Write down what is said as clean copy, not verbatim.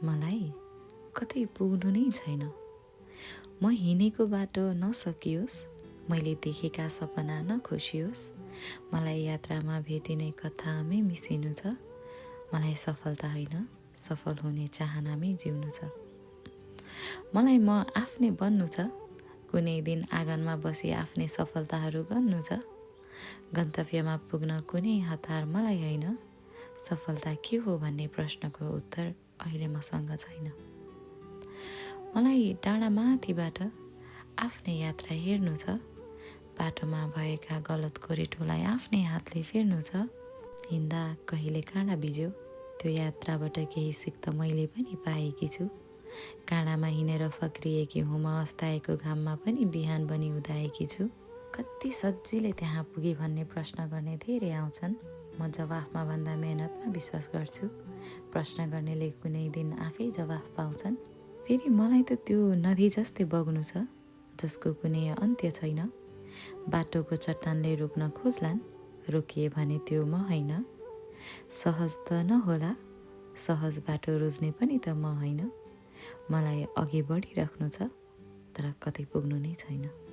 मलाई कतै पुग्नु नै छैन। म हिँडेको बाटो नसकियोस्, मैले देखेका सपना नखोसियोस्, मलाई यात्रामा भेटिने कथामै मिसिनु छ। मलाई सफलता होइन, सफल हुने चाहनामै जिउनु छ। मलाई म आफ्नै बन्नु छ, कुनै दिन आँगनमा बसी आफ्नै सफलताहरू गर्नु छ। गन्तव्यमा पुग्न कुनै हतार मलाई होइन, सफलता के हो भन्ने प्रश्नको उत्तर अहिले मसँग छैन। मलाई डाँडा माथिबाट आफ्नै यात्रा हेर्नु छ, बाटोमा भएका गलत गोरेटोलाई आफ्नै हातले फेर्नु छ। हिँड्दा कहिले काँडा बिज्यो, त्यो यात्राबाट केही सिक त मैले पनि पाएकी छु। काँडामा हिँडेर फक्रिएकी हुँ म, अस्ताएको घाममा पनि बिहान बनी उदाएकी छु। कति सजिलै त्यहाँ पुगे भन्ने प्रश्न गर्ने धेरै आउँछन्। म जवाफमा भन्दा मेहनतमा विश्वास गर्छु। प्रश्न गर्नेले कुनै दिन आफै जवाफ पाउँछन्। फेरि मलाई त त्यो नदी जस्तै बग्नु छ, जसको कुनै अन्त्य छैन। बाटोको चट्टानले रोक्न खोज्लान्, रोकिए भने त्यो म होइन। सहज त नहोला, सहज बाटो रोज्ने पनि त म होइन। मलाई अघि बढिराख्नु छ, तर कतै पुग्नु नै छैन।